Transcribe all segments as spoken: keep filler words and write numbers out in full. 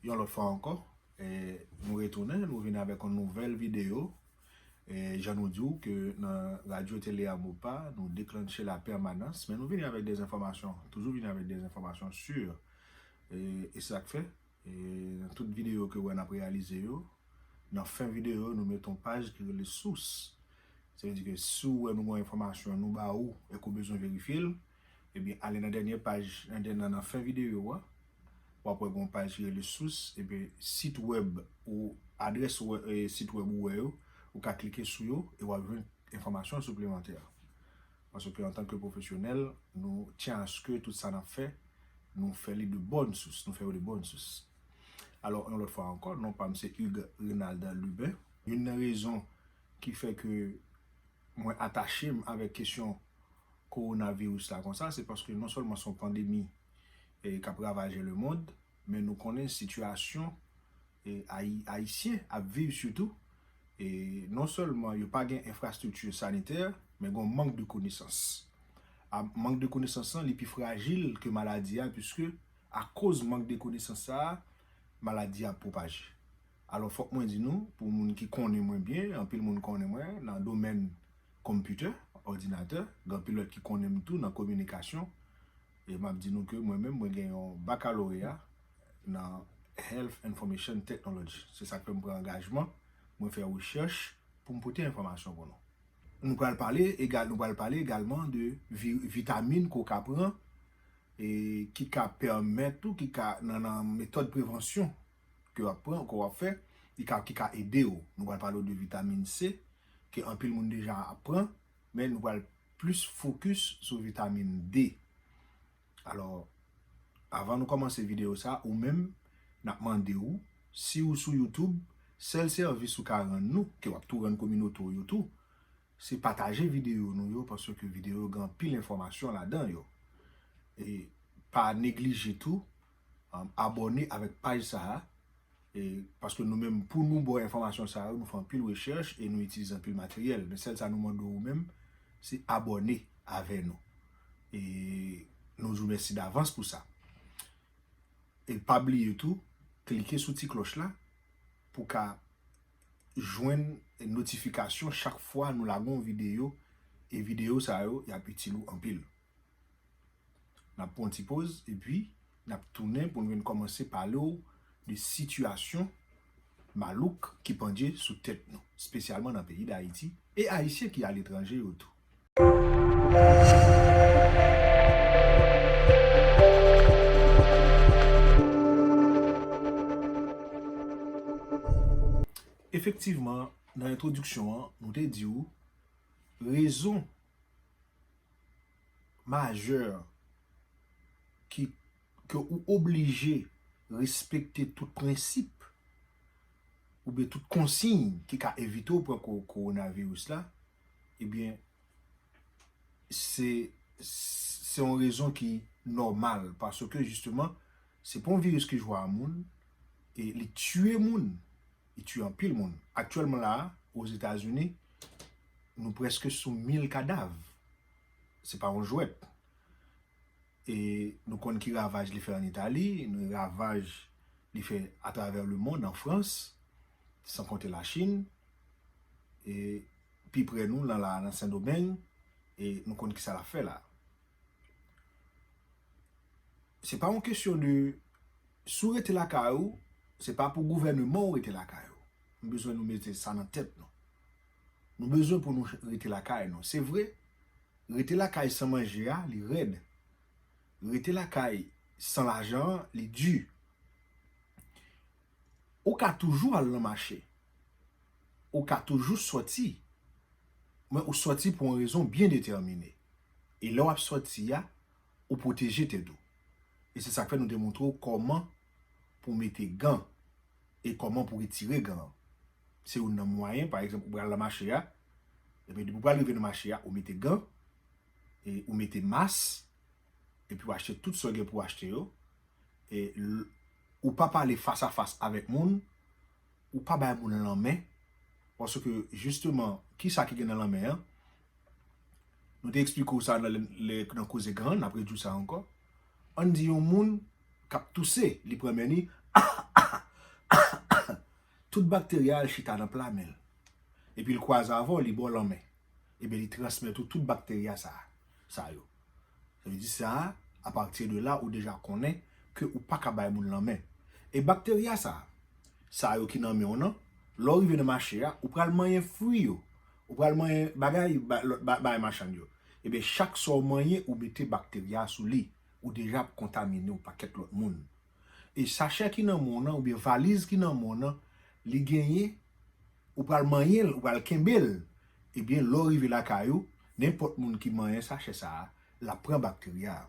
Yon lòt fwa ankò, e, nou retounen, nou vini avèk yon nouvèl videyo. E, jan nou di w ke nan Radyo Tele Amopa, nou deklanche la pèmanans, men nou vini avèk de enfòmasyon, toujou vini avèk de enfòmasyon si. E, e se sa k fè, e, nan tout videyo ke w wè n ap reyalize yo, nan fen videyo, nou met yon paj ki rele sous. Sa vle di ke si w wè nou gen yon enfòmasyon, nou ba ou, e ke w bezwen verifye l, ebyen, ale nan dènye paj, nan, nan, nan fen videyo a, w ap wè gen yon paj ki rele sous, epi sit wèb ou adrès wè, e, sit wèb ou wè yo, ou ka klike sou yo e w ap jwenn enfòmasyon siplemantè. Paske antanke pwofesyonèl, nou tyen a se ke tout sa n ap fè, nou fè li de bòn sous, nou fè yo de bòn sous. Alò, yon lòt fwa ankò, non pa m se Hugues Renald Lubin. Youn nan rezon ki fè ke mwen atache m avèk kesyon kowonaviris la konsa, se paske non sèlman se yon pandemi, e, k ap ravaje lemonn, men nou konnen sitiyasyon, e, Ayi-, Ayisyen ap viv sitou, e, non sèlman yo pa gen enfrastrikti sanitè, men gen yon mank de konesans. A, mank de konesans lan, li pi frajil ke maladi a, piske akoz mank de konesans sa a, maladi a ap pwopaje. Alò, fòk mwen di nou, pou moun ki konnen mwen byen, anpil moun konnen mwen nan domèn konpitè, òdinatè, gen anpil lòt ki konnen m tou nan kominikasyon, e m ap di nou ke mwen menm, mwen gen yon bakaloreya nan Health Information Technology. Se sa k fè m pran angajman, mwen fè rechèch pou m pote enfòmasyon pou nou. Nou pral pale egal, nou pral pale egalman de vi-, vitamin ke w ka pran, e ki ka pèmèt ou, ki ka nan, nan metòd prevansyon ke w ap pran, ke w ap fè, ki ka, ki ka ede w. Nou pral pale w de vitamin C, ke anpil moun deja ap pran, men nou pral plis fokis sou vitamin D. Alò, avan nou kòmanse videyo sa, ou menm, n ap mande w, si w sou YouTube, sèl sèvis ou ka rann nou, ke w ap tou rann kominote w yo tou, se pataje videyo nou yo, paske videyo yo gen anpil enfòmasyon ladan yo. E pa neglije tou, um, abòne avèk paj sa a, e, paske nou menm, pou nou ba w enfòmasyon sa yo, nou fè anpil rechèch e nou itilize anpil materyèl. Men sèl sa nou mande w ou menm, se abòne avè nou. E nou di w mèsi davans pou sa. E pa bliye tou, klike sou ti klòch la pou ka jwenn notifikasyon chak fwa nou lage yon videyo, e videyo sa yo, y ap itil ou anpil. N ap pran yon ti poz, epi n ap tounen pou n vin kòmanse pale w de sitiyasyon malouk ki pandye sou tèt nou, espesyalman nan peyi Dayiti, e Ayisyen ki aletranje yo tou. Efektivman, nan entwodiksyon an, nou te di w rezon majè ki, ke ou oblije respekte tout prensip oubyen tout konsiy ki ka evite w pran ko-, kowonaviris la, ebyen, se, se yon rezon ki nòmal, paske jisteman, se pa yon viris ki jwe a moun, e li tiye moun, li tiye anpil moun. Aktyèlman la a, Ozetazini, nou prèske sou mil kadav. Se pa yon jwèt. E nou konn ki ravaj li fè an Itali, nou ravaj li fè atravè lemonn, an Frans, san konte Lachin, e pi prè nou, nan la, nan Sendomeng, e nou konn kisa l ap fè la. Se pa yon kesyon de, si w rete lakay ou, se pa pou gouvèneman w rete lakay ou. M bezwen nou mete sa nan tèt nou. Nou bezwen pou nou rete lakay nou. Se vre, rete lakay san manje a, li rèd. Rete lakay san lajan an, li di. Ou ka toujou al nan mache. Ou ka toujou sòti. Men ou sòti pou yon rezon byen detèmine. E lè w ap sòti a, ou pwoteje tèt ou. E se sa k fè nou te montre w kòman pou w mete gan e kòman pou w retire gan an. Se youn nan mwayen, pa egzanp, ou pral nan mache a, epi depi w pral rive nan mache a, ou mete gan, e ou mete mas, epi w achte tout sa w gen pou w achte yo, e l-, ou pa pale fas a fas avèk moun, ou pa bay moun lanmen, paske jisteman, kisa ki gen nan lanmen an? Nou te eksplike w sa nan, lè, nan koze gan, n ap redi w sa ankò. Ann di yon moun k ap touse, li pran men li, bakterya a, l chita nan pla men l. Epi l kwaze avè w, li ba w lanmen. Ebyen, li transmèt ou tout bakterya sa, sa yo. Sa vle di sa, apati de la, ou deja konnen ke ou pa ka bay moun lanmen. E bakterya sa, sa yo ki nan men w nan, lè w rive nan mache a, ou pral manyen fwi yo. Ou pral manyen bagay, ba- lòt ba- bagay machann yo. Ebyen, chak sa w manyen, ou mete bakterya sou li. Ou deja ap kontamine yon pakèt lòt moun. E sachè ki nan men w nan, oubyen valiz ki nan men w nan, li genyen, ou pral manyen l, ou pral kenbe l. Ebyen, lè w rive lakay ou, nenpòt moun ki manyen sachè sa a, l ap pran bakterya a.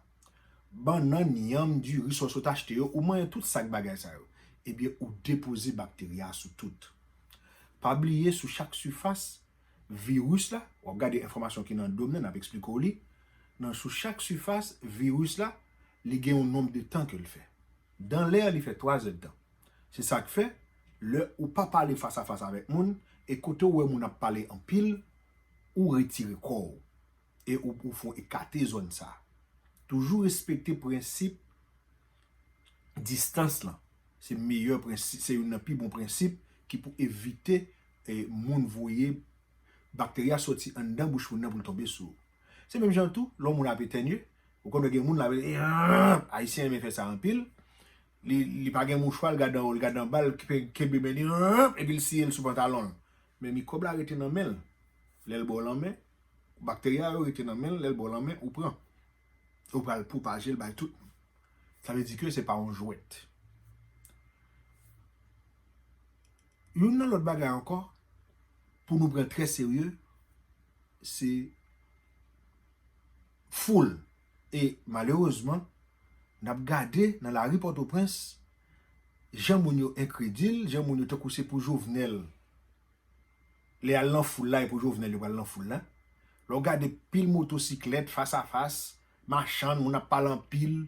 Bannann, yanm, diri, sa w sot achte yo, ou manyen tout sak bagay sa yo. Ebyen, ou depoze bakterya a sou tout. Pa bliye, sou chak sifas, viris la, w ap gade enfòmasyon ki nan do m nan, n ap eksplike w li. Nan, sou chak sifas, viris la, li gen yon nonb de tan ke l fè. Dan lè, li fè twa zè de tan. Se sa k fè, lè ou pa pale fas a fas avèk moun, e kote w wè moun ap pale anpil, ou retire kò w. E ou, ou fè w ekate zòn sa. Toujou respekte prensip distans lan. Se meyè prensip, se youn nan pi bon prensip ki pou evite, eh, moun voye bakterya soti anndan bouch moun nan pou l tonbe sou ou. Se menm jan tou, lè yon moun ap etènye, ou konn wè gen moun la, Ayisyen renmen fè sa anpil, li, li pa gen mouchwa, l gade anwo, l gade anba, l ke- kenbe men li, epi l siye l sou pantalon l. Men mikwòb la rete nan men l. Lè l ba w lanmen, bakterya yo rete nan men l, lè l ba w lanmen, ou pran. Ou pral pwopaje l bay tout moun. Sa vle di ke se pa yon jwèt. Youn nan lòt bagay ankò, pou nou pran trè serye, se foul. E malerezman, n ap gade nan lari Pòtoprens, jan moun yo enkredil, jan moun yo tankou se pou Jovenel. Lè y al nan foul la, e pou Jovenel yo pral nan foul la. Lè w gade pil motosiklèt, fas a fas, machann, moun ap pale anpil.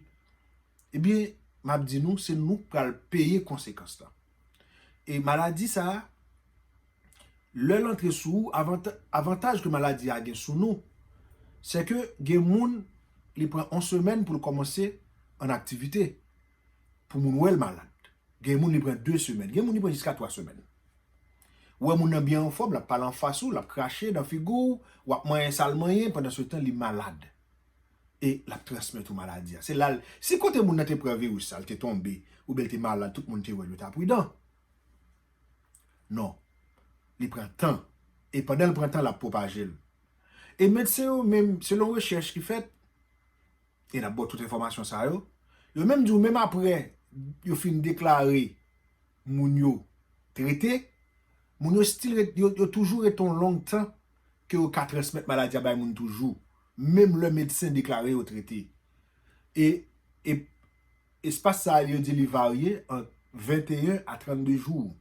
Ebyen, m ap di nou, se nou k pral peye konsekans lan. E maladi sa a, lè l antre sou ou, avanta- avantaj ke maladi a gen sou nou, se ke gen moun, li pran yon semèn pou l kòmanse an aktivite, pou moun wè l malad. Gen moun, li pran de semèn. Gen moun, li pran jiska twa semèn. Ou wè moun nan byen anfòm, l ap pale anfas ou, l ap krache nan figi w, w ap manyen sa l manyen, pandan se tan, li malad. E l ap transmèt ou maladi a. Se la l, si kote moun nan te pran viris sa, l te tonbe, oubyen l te malad, tout moun te wè l, yo ta pridan. Non. Li pran tan. E pandan l pran tan, l ap pwopaje l. E medsen yo menm, selon rechèch ki fèt, e n ap ba w tout enfòmasyon sa yo, yo menm di w menm apre yo fin deklare moun yo trete, moun yo still ret, yo, yo toujou ret yon long tan ke yo ka transmèt maladi a bay moun toujou, menm lè medsen deklare yo trete. E, e espas sa a, yo di li varye ant venteyen a trannde jou.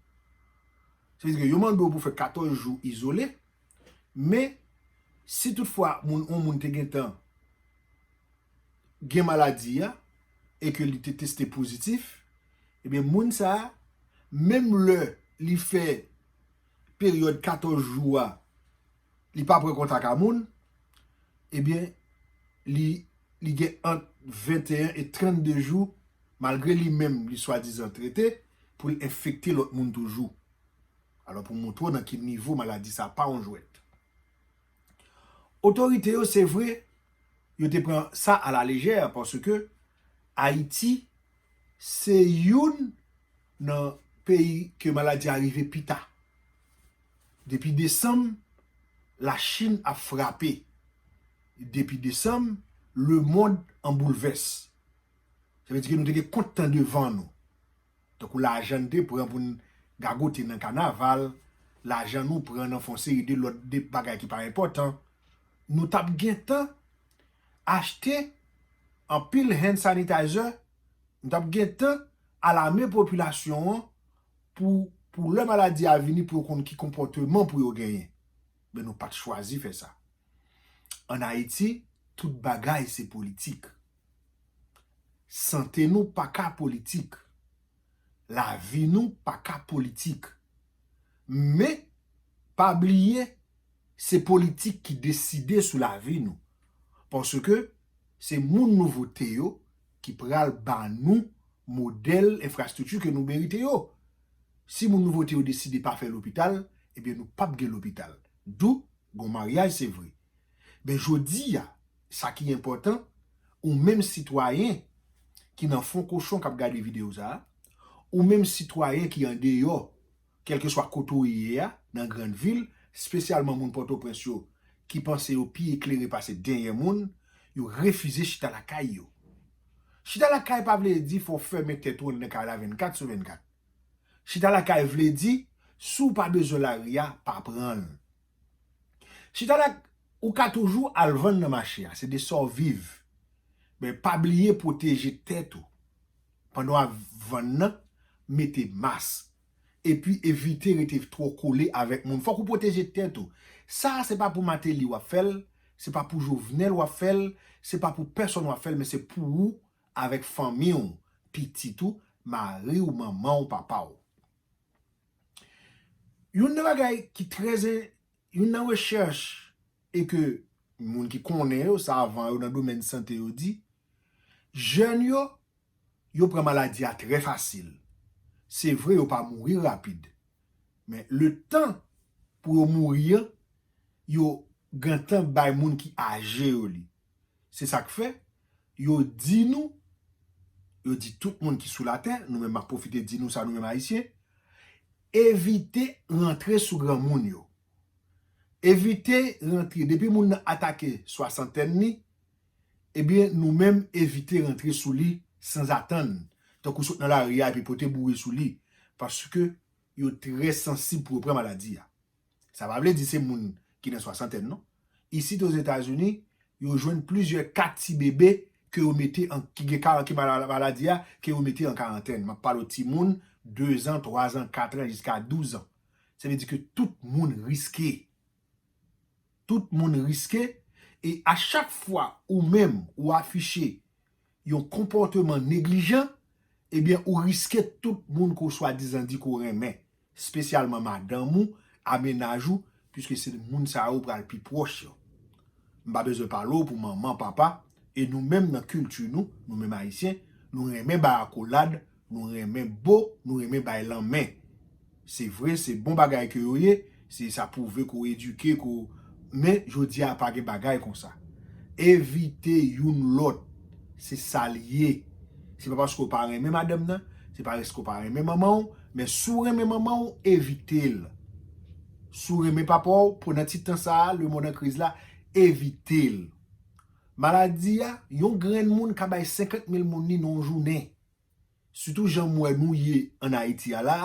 Se vle di ke yo mande w pou fè katòz jou izole, men si toutfwa moun, yon moun te gentan gen maladi a e ke li te teste pozitif, ebyen, moun sa a, menm lè li fè peryòd katòz jou a, li pa pran kontak a moun, ebyen, li, li gen ant venteyen e trannde jou, malgre li menm, li swadizan trete, pou l enfekte lòt moun toujou. Alò, pou montre w nan ki nivo maladi sa pa yon jwèt. Otorite yo, se vre, yo te pran sa a la lejè, paske Ayiti se youn nan peyi ke maladi a rive pi ta. Depi desanm, Lachin ap frape. Depi desanm, lemonn an boulvès. Sa vle di ke nou te gen kont tan devan nou. Tankou lajan n te pran pou n gagote nan kanaval, lajan nou pran nan fè yon seri de lòt de bagay ki pa enpòtan, nou t ap gentan achte anpil hand sanitizer, nou t ap gentan alame popilasyon an pou, pou lè maladi a vini, pou yo konn ki konpòteman pou yo genyen. Men nou pa t chwazi fè sa. Ann Ayiti, tout bagay se politik. Sante nou pa ka politik. Lavi nou pa ka politik. Men, pa bliye, se politik ki deside sou lavi nou. Paske se moun nou vote yo ki pral ba nou modèl enfrastrikti ke nou merite yo. Si moun nouvote yo deside pa fè lopital, ebyen nou p ap gen lopital. Dou, gon maryaj, se vre. Men jodi a, sa ki enpòtan, ou menm sitwayen ki nan fon kochon k ap gade videyo sa a, ou menm sitwayen ki andeyò, kèlkeswa kote w ye a, nan grann vil, espesyalman moun Pòtoprens yo, ki panse yo pi eklere pase dèyè moun, yo refize chita lakay yo. Chita lakay pa vle di fò w fèmen tèt ou anndan kay la vennkat sou vennkat. Chita lakay vle di, si w pa bezwen lari a, pa pran l. Chita la, ou ka toujou al vann nan mache a, se de sa w viv. Men pa bliye pwoteje tèt ou. Pandan w ap vann nan, mete mas. Epi evite rete twò kole avèk moun. Fòk ou pwoteje tèt ou. Sa a se pa pou Martelly w ap fè l, se pa pou Jovenel w ap fè l, se pa pou pèsonn w ap fè l, men se pou ou avèk fanmi w, pitit ou, mari w, manman w, papa w. Youn nan bagay ki trè, youn nan rechèch e ke moun ki konnen yo, savan yo nan domèn sante yo di, jèn yo, yo pran maladi a trè fasil. Se vre, yo pa mouri rapid. Men letan pou yo mouri an, yo gentan bay moun ki aje yo li. Se sa k fè, yo di nou, yo di tout moun ki sou latè, nou menm m ap pwofite di nou sa nou menm Ayisyen, evite rantre sou granmoun yo. Evite rantre, depi moun nan atake swasantèn li, ebyen nou menm evite rantre sou li sanzatann. Tankou sot nan lari a epi pote boure sou li, paske yo trè sansib pou yo pran maladi a. Sa pa vle di se moun ki nan swasantèn, non. Isit Ozetazini, yo jwenn plizyè ka ti bebe ke yo mete an, ki gen ka, ki mala-, maladi a, ke yo mete an karantèn. M ap pale w timoun de zan, twa zan, kat an, jiska douz an. Sa vle di ke tout moun riske. Tout moun riske, e a chak fwa ou menm ou afiche yon konpòteman neglijan, ebyen ou riske tout moun ke w swadizan di ke w renmen, espesyalman madanm ou, a mennaj ou, piske se moun sa yo ou pral pi pwòch yo. M pa bezwen pale w pou manman, papa, e nou menm nan kilti nou, nou menm Ayisyen, nou renmen bay akolad, nou renmen bo, nou renmen bay lanmen. Se vre, se bon bagay ke yo ye, se sa pwouve ke w edike, ke w, men jodi a pa gen bagay konsa. Evite youn lòt, se sa l ye. Se pa paske w pa renmen madanm nan, se pa paske w pa renmen manman w, men si w renmen manman w, evite l. Si w renmen papa w, pandan ti tan sa a, lemonn an kriz la, evite l. Maladi a, yon grenn moun ka bay senkant mil moun li nan yon jounen. Sitou jan m wè nou ye ann Ayiti a la,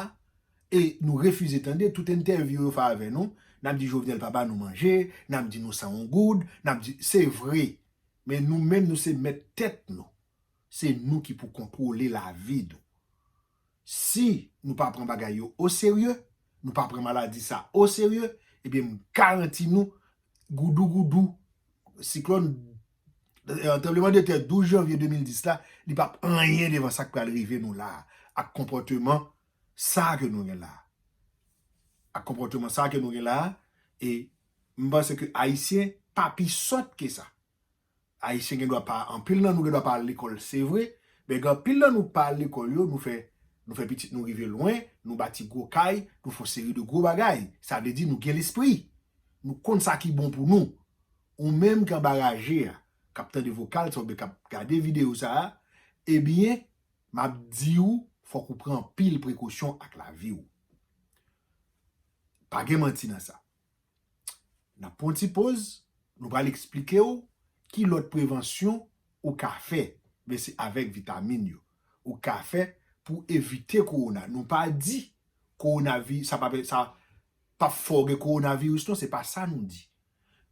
e nou refize tande tout entèvyou yo fè avè nou, n ap di Jovenel pa ba nou manje, n ap di nou san yon goud, n ap di, se vre, men nou menm nou se mèt tèt nou. Se nou ki pou kontwole lavi nou. Si nou pa pran bagay yo oserye, nou pa pran maladi sa oserye, ebyen m garanti nou, goudougoudou, siklòn, eh, tranblemanntè douz janvye de mil dis la, li p ap anyen devan sa k pral rive nou la a, ak konpòteman sa a ke nou gen la a. Ak konpòteman sa a ke nou gen la a, e m panse ke Ayisyen pa pi sòt ke sa. Ayisyen gen dwa pa, anpil nan nou gen dwa pa al lekòl, se vre, men gen anpil nan nou pa al lekòl yo, nou fè, nou fè pitit nou rive lwen, nou bati gwo kay, nou fè yon seri de gwo bagay. Sa vle di nou gen lespri. Nou konn sa ki bon pou nou. Ou menm k anba raje a, k ap tande vokal sa oubyen k ap gade videyo sa a, ebyen, m ap di w, fòk ou pran anpil prekosyon ak lavi w. Pa gen manti nan sa. N ap pran yon ti poz, nou pral eksplike w ki lòt prevansyon ou ka fè, men se avèk vitamin yo. Ou ka fè pou evite kowona. Nou pa di kowonavi-, sa pa, sa p ap fè w gen kowonaviris, non, se pa sa nou di.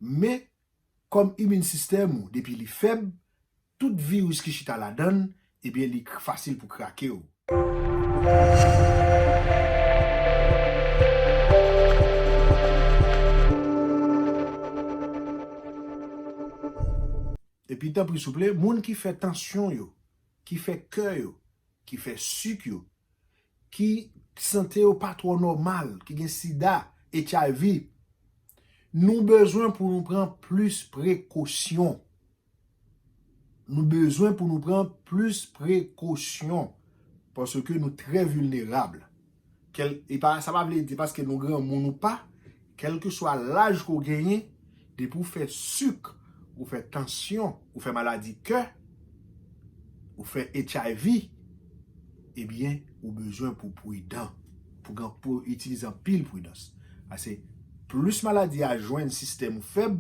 Men, kòm imin sistèm ou, depi li fèb, tout viris ki chita ladan l, ebyen, li k-, fasil pou krake w. Epi, tanpri, souple, moun ki fè tansyon yo, ki fè kè yo, ki fè sik yo, ki sante yo pa twò nòmal, ki gen sida, H I V, nou bezwen pou nou pran plis prekosyon. Nou bezwen pou nou pran plis prekosyon, paske nou trè vilnerab. E pa, sa pa vle di paske nou granmoun ou pa, kèlkeswa laj ke w genyen, depi w fè sik, ou fè tansyon, ou fè maladi kè, ou fè H I V, ebyen, ou bezwen pou pridan, pou gen, pou itilize anpil pridans. Paske plis maladi a jwenn sistèm ou fèb,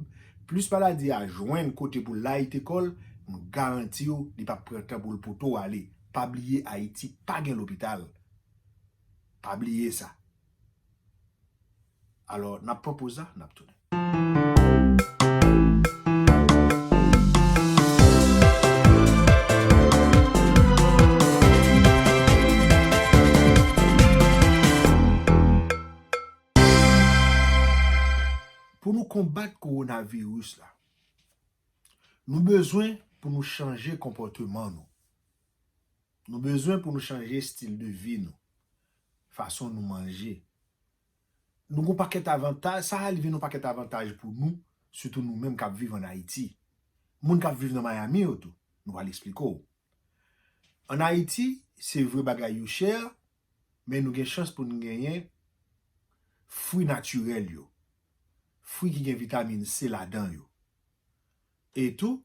plis maladi a jwenn kote pou layite kò l, m garanti w, li p ap pran tan pou l pote w ale. Pa bliye Ayiti pa gen lopital. Pa bliye sa. Alò, n ap pran poz la, n ap tounen. Pou nou konbat kowonaviris la, nou bezwen pou nou chanje konpòteman nou. Nou bezwen pou nou chanje estil de vi nou, fason nou manje. Nou gon pakèt avantaj, sa a li vin yon pakèt avantaj pou nou, sitou nou menm k ap viv ann Ayiti. Moun k ap viv nan Miami yo tou, nou pral eksplike w. Ann Ayiti, se vre bagay yo chè, men nou gen chans pou n genyen fwi natirèl yo. Fwi ki gen vitamin C ladan yo. E tou,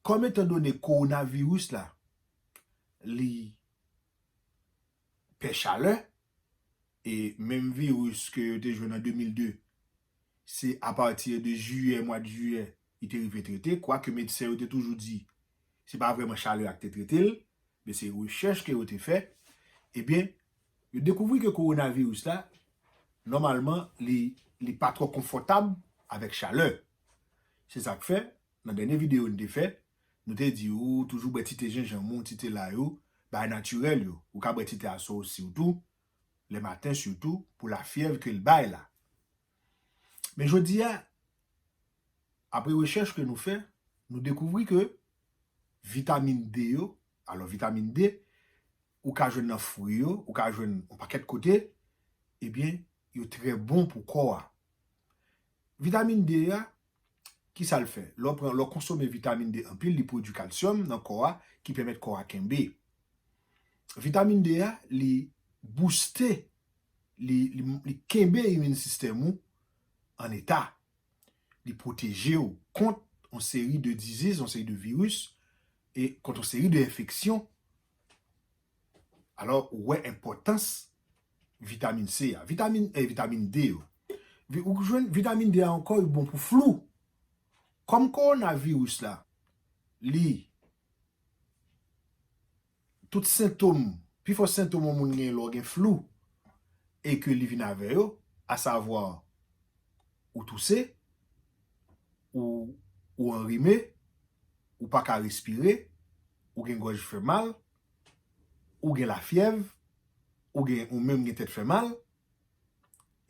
kòm etandone kowonaviris la, li pè chalè, e menm viris ke yo te jwenn an de mil de, se apati de jiyè, mwa de jiyè, li te rive trete, kwake medsen yo te toujou di, se pa vrèman chalè a ki te trete l, men se rechèch ke yo te fè, ebyen, yo dekouvri ke kowonaviris la, nòmalman, li, li pa twò konfòtab avèk chalè. Se sa k fè, nan dènye videyo n te fè, nou te di ou toujou bwè ti te jenjanm ou, ti te lay ou, bagay natirèl yo. Ou ka bwè ti te aswè ou si w tou, lè maten sitou, pou lafyèv ke l bay la. Men jodi a, apre rechèch ke nou fè, nou dekouvri ke vitamin D yo, alò vitamin D, ou ka jwenn nan fwi yo, ou ka jwenn yon pakèt kote, ebyen, yo trè bon pou kò a. Vitamin D a, ki sa l fè? Lè w pran, lè w konsome vitamin D anpil, li pwodui kalsyòm nan kò a, ki pèmèt kò a kenbe. Vitamin D a, li bouste, li, li, li kenbe imin sistèm ou an eta. Li pwoteje w kont yon seri de diziz, yon seri de viris, e kont yon seri de enfeksyon. Alò, ou wè enpòtans vitamin C a. Vitamin, eh, vitamin D yo. Vi-, ou jwenn vitamin D a ankò, li bon pou flou. Kòm kowonaviris la, li, tout sentòm, pifò sentòm yon moun gen lè w gen flou, e ke li vin avè yo, asavwa, ou touse, ou, ou anrime, ou pa ka respire, ou gen gòj fè mal, ou gen lafyèv, ou gen, ou menm gen tèt fè mal,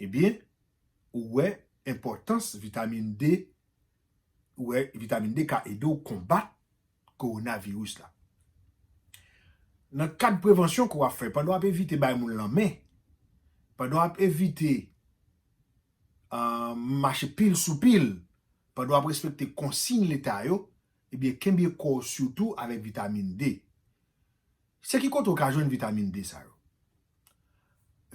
ebyen, ou wè enpòtans vitamin D, ou wè vitamin D ka ede w konbat kowonaviris la. Nan kad prevansyon ke w ap fè, pandan w ap evite bay moun lanmen, pandan w ap evite, ah, mache pil sou pil, pandan w ap respekte konsiy leta yo, ebyen, kenbe kò w sitou avèk vitamin D. Se ki kote w ka jwenn vitamin D sa yo?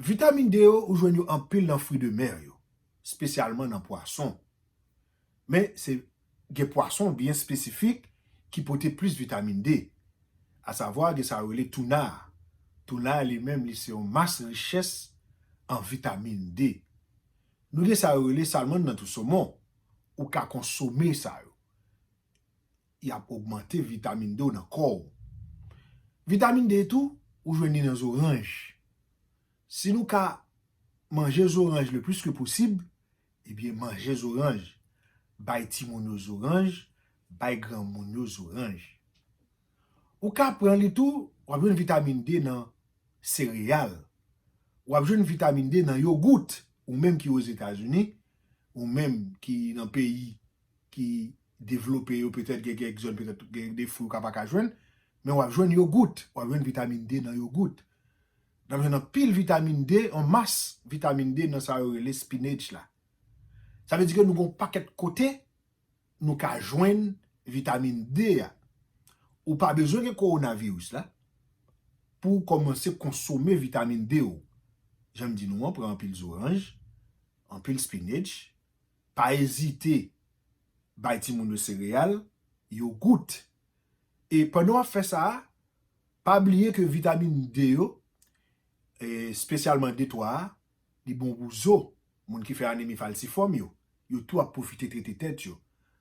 Vitamin D yo, ou jwenn yo anpil nan fwi de mè yo, espesyalman nan pwason. Men, se, gen pwason byen espesifik ki pote plis vitamin D. Asavwa, gen sa yo rele touna a. Touna a, li menm, li se yon mas richès an vitamin D. Nou gen sa yo rele salmòn nan tou somon. Ou ka konsome sa yo. Y ap ogmante vitamin D w nan kò w. Vitamin D tou, ou jwenn li nan zoranj. Si nou ka manje zoranj le plis ke posib, ebyen, manje zoranj. Bay timoun yo zoranj, bay granmoun yo zoranj. Ou ka pran li tou, w ap jwenn vitamin D nan sereyal. W ap jwenn vitamin D nan yogout. Ou menm ki Ozetazini, ou menm ki nan peyi ki devlope yo, petèt gen kèk zòn, petèt gen de fwi ou ka pa ka jwenn, men w ap jwenn yogout, w ap jwenn vitamin D nan yogout. N ap jwenn anpil vitamin D, yon mas vitamin D nan sa yo rele spinach la. Sa vle di ke nou gen yon pakèt kote nou ka jwenn vitamin D a. Ou pa bezwen gen kowonaviris la pou w kòmanse konsome vitamin D w. jan m di nou an, pran anpil zoranj, anpil spinach, pa ezite bay timoun yo sereyal, yogout. E pandan w ap fè sa a, pa bliye ke vitamin D yo, e espesyalman D twa a, li bon pou zo. Moun ki fè anemi falsifòm yo, yo tou ap pwofite trete tèt yo.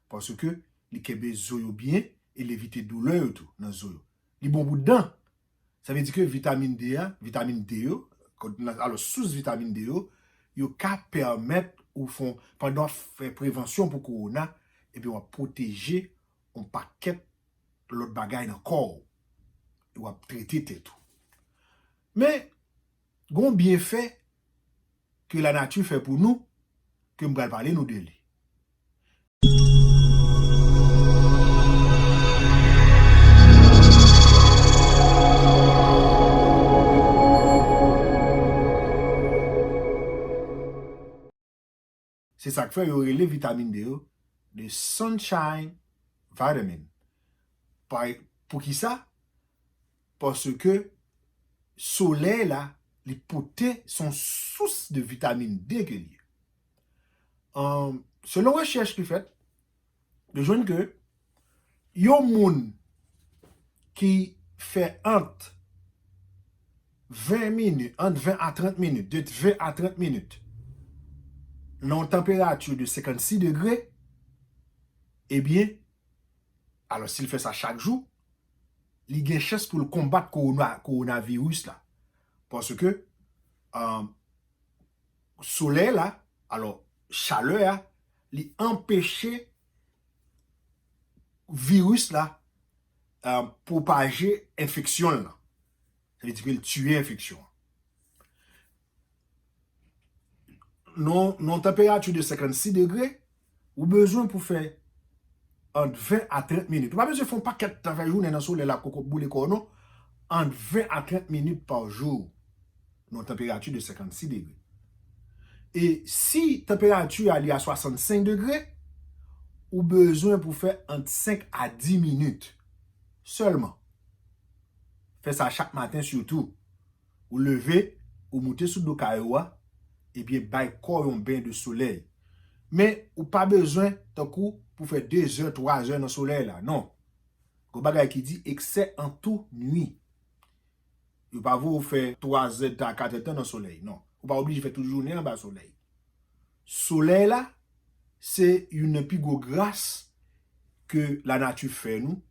Paske li kenbe zo yo byen e l evite doulè yo tou nan zo yo. Li bon pou dan. Sa vle di ke vitamin D a, vitamin D yo, alò, sous vitamin D yo, yo ka pèmèt ou fè, pandan w ap fè prevansyon pou kowona, ebyen w ap pwoteje yon pakèt lòt bagay nan kò w. E w ap trete tèt ou. Men, gon byenfè ke lanati fè pou nou, ke m pral pale nou de li. Se sa k fè yo rele vitamin D yo the sunshine vitamin. Pa, poukisa? Paske solèy la, li pote, se yon sous de vitamin D ke li ye. An, selon rechèch ki fèt, yo jwenn ke yon moun ki fè ant ven minit, ant ven a trant minit, de ven a trant minit, nan yon tanperati de senkannsis degre, ebyen, alò, si l fè sa chak jou, li gen chans pou l konbat kowona, kowonaviris la. Paske, um, solèy la, alò, chalè a, li anpeche viris la, um, pwopaje enfeksyon l lan. Sa vle di ke l tiye enfeksyon an. Non, nan tanperati de senkannsis degre, ou bezwen pou fè ant ven a trant minit. Ou pa bezwen fè yon pakèt tan, fè jounen nan solèy la, koko boule kò w, non. Ant ven a trant minit pa jou, nan tanperati de senkannsis degre. E si tanperati a li a swasannsenk degre, ou bezwen pou fè ant senk a dis minit sèlman. Fè sa chak maten sitou. Ou leve, ou moute sou do kay ou a, ebyen bay kò w yon ben de solèy. Men ou pa bezwen, tankou, pou fè de zè, twa zè nan solèy la, non. Gon bagay ki di eksè an tou nwi. Yo pa vle w fè twa zè tan, kat èdtan nan solèy, non. Ou pa oblije fè tout jounen anba solèy. Solèy la, se youn nan pi gwo gras ke lanati fè nou,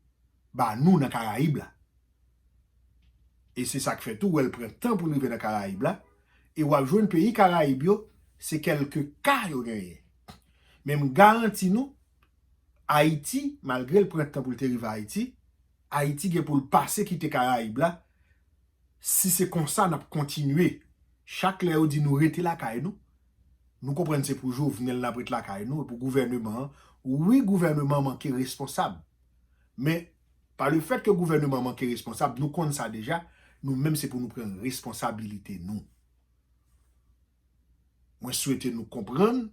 ba nou nan Karayib la. E se sa k fè tou, w wè l pran tan pou l rive nan Karayib la. E w ap jwenn peyi Karayib yo, se kèlke ka yo genyen. Men m garanti nou, Ayiti, malgre l pran tan pou l te rive Ayiti, Ayiti gen pou l pase kite Karayib la, si se konsa n ap kontinye. Chak lè yo di nou rete lakay nou, nou konprann se pou Jovenel n ap ret lakay nou, e pou gouvèneman an. Wi, gouvèneman an manke responsab. Men, pa le fèt ke gouvèneman an manke responsab, nou konn sa deja, nou menm se pou nou pran responsabilite nou. Mwen swete nou konprann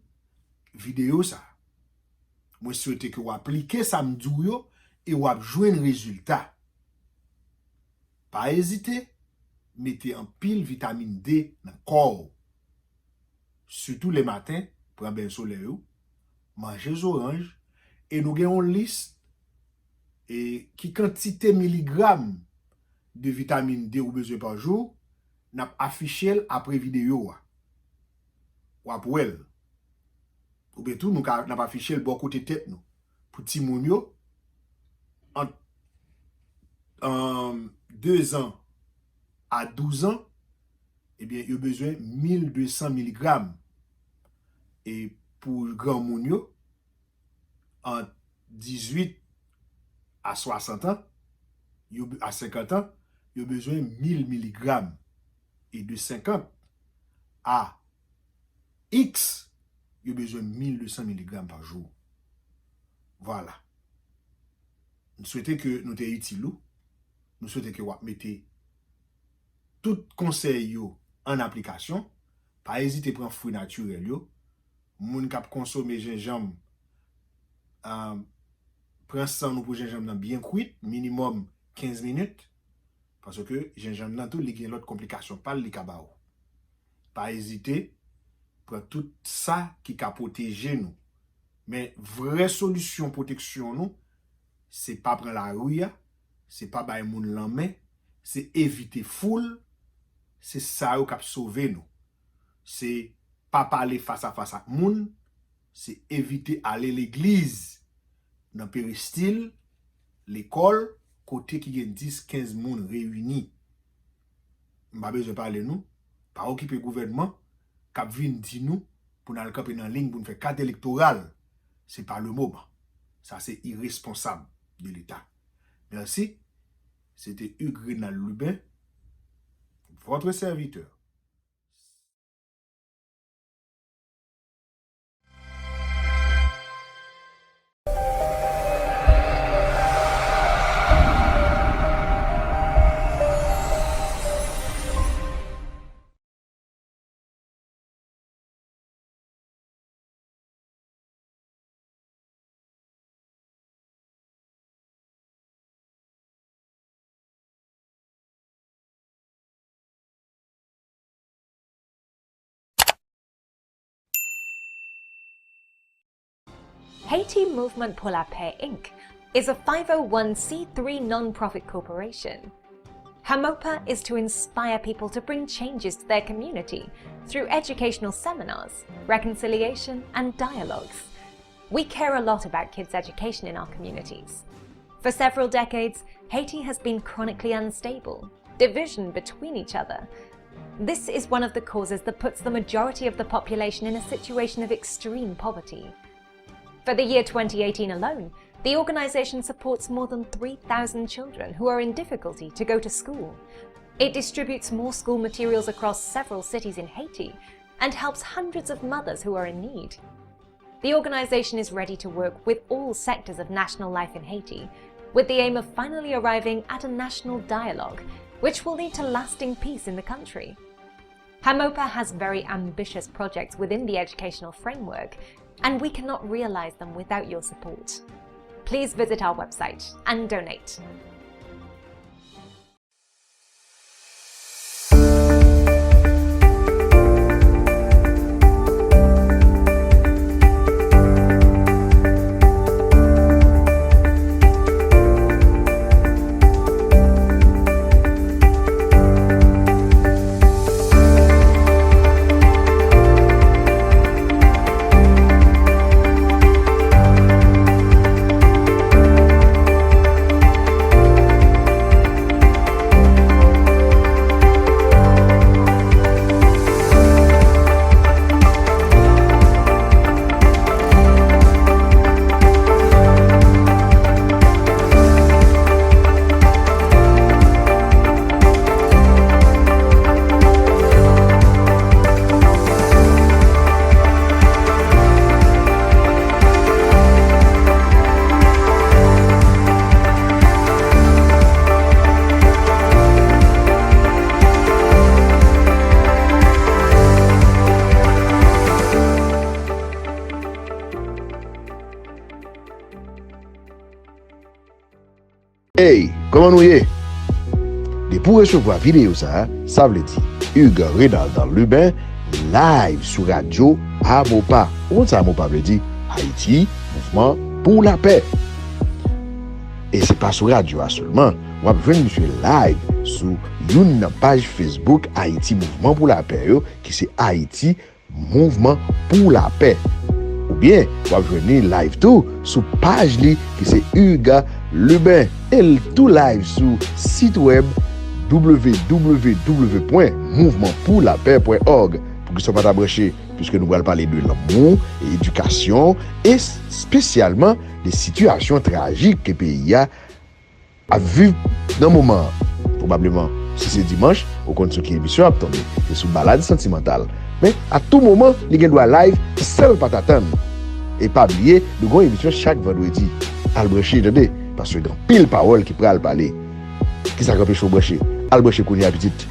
videyo sa. Mwen swete ke w aplike sa m di w yo e w ap jwenn rezilta. Pa ezite, mete anpil vitamin D nan kò w. Sitou lè maten, pran bèl solèy ou, manje zoranj, e nou gen yon lis e ki kantite miligram de vitamin D ou bezwen pa jou, n ap afiche l apre videyo a. W ap wè l. Oubyen tou, nou ka, n ap afiche l bò kote tèt nou. Pou timoun yo, ant, um, de zan a douz an, ebyen, yo bezwen mil de san miligram. E pou granmoun yo, ant dizuit a swasant an, yo, a senkant an, yo bezwen mil miligram. E de senkant a X, yo bezwen mil de san miligram pa jou. Vwala. M swete ke nou te itil ou. M swete ke w ap mete tout konsèy yo an aplikasyon. Pa ezite pran fwi natirèl yo. Moun k ap konsome jenjanm, ah, pran san nou pou jenjanm nan byen kwit, minimòm kenz minit. Paske jenjanm nan tou, li gen lòt konplikasyon pa l li ka ba ou. Pa ezite, pran tout sa ki ka pwoteje nou. Men vrè solisyon pwoteksyon nou, se pa pran lari a, se pa bay moun lanmen, se evite foul, se sa yo k ap sove nou. Se pa pale fas a fas ak moun, se evite ale legliz, nan peristil, lekòl, kote ki gen dis, kenz moun reyini. M pa bezwen pale nou, pa okipe gouvènman k ap vin di nou pou n al kanpe nan liy pou n fè kat elektoral. Se pa le moman. Sa se iresponsab de Leta. Mèsi. Se te Hugues Renald Lubin, votre serviteur. Haiti Movement pour la Paix, inc is a five oh one c three non-profit corporation. HAMOPA is to inspire people to bring changes to their community through educational seminars, reconciliation, and dialogues. We care a lot about kids' education in our communities. For several decades, Haiti has been chronically unstable, division between each other. This is one of the causes that puts the majority of the population in a situation of extreme poverty. For the year twenty eighteen alone, the organization supports more than three thousand children who are in difficulty to go to school. It distributes more school materials across several cities in Haiti and helps hundreds of mothers who are in need. The organization is ready to work with all sectors of national life in Haiti, with the aim of finally arriving at a national dialogue, which will lead to lasting peace in the country. HAMOPA has very ambitious projects within the educational framework, and we cannot realize them without your support. Please visit our website and donate. Hey, kòman nou ye? Depi w resevwa videyo sa a, sa vle di Hugues Renald Lubin live sou radyo Amopa. Ou konn sa Amopa vle di? Ayiti, Mouvman pou Lapè. E se pa sou radyo a sèlman. W ap jwenn misye live sou youn nan paj Facebook Ayiti Mouvman pou Lapè yo, ki se Ayiti Mouvman pou Lapè. Oubyen, w ap jwenn li live tou sou paj li ki se Hugues Lubin. E l tou live sou sit wèb w w w pwen mouvman pou lapè pwen òg. Poukisa w pa ta branche? Piske nou pral pale de lanmou, edikasyon, e espesyalman de sitiyasyon trajik ke peyi a ap viv nan moman an. Pwobableman, si se dimanch, ou konn sou ki emisyon ap tonbe. Se sou Balad Santimantal. Men, a tou moman, li gen dwa live, san l pa t atann. E pa bliye, nou gen yon emisyon chak vandredi. Al branche, tande, paske gen anpil pawòl ki pral pale. Kisa k anpeche w branche? Al branche kounye a, pitit.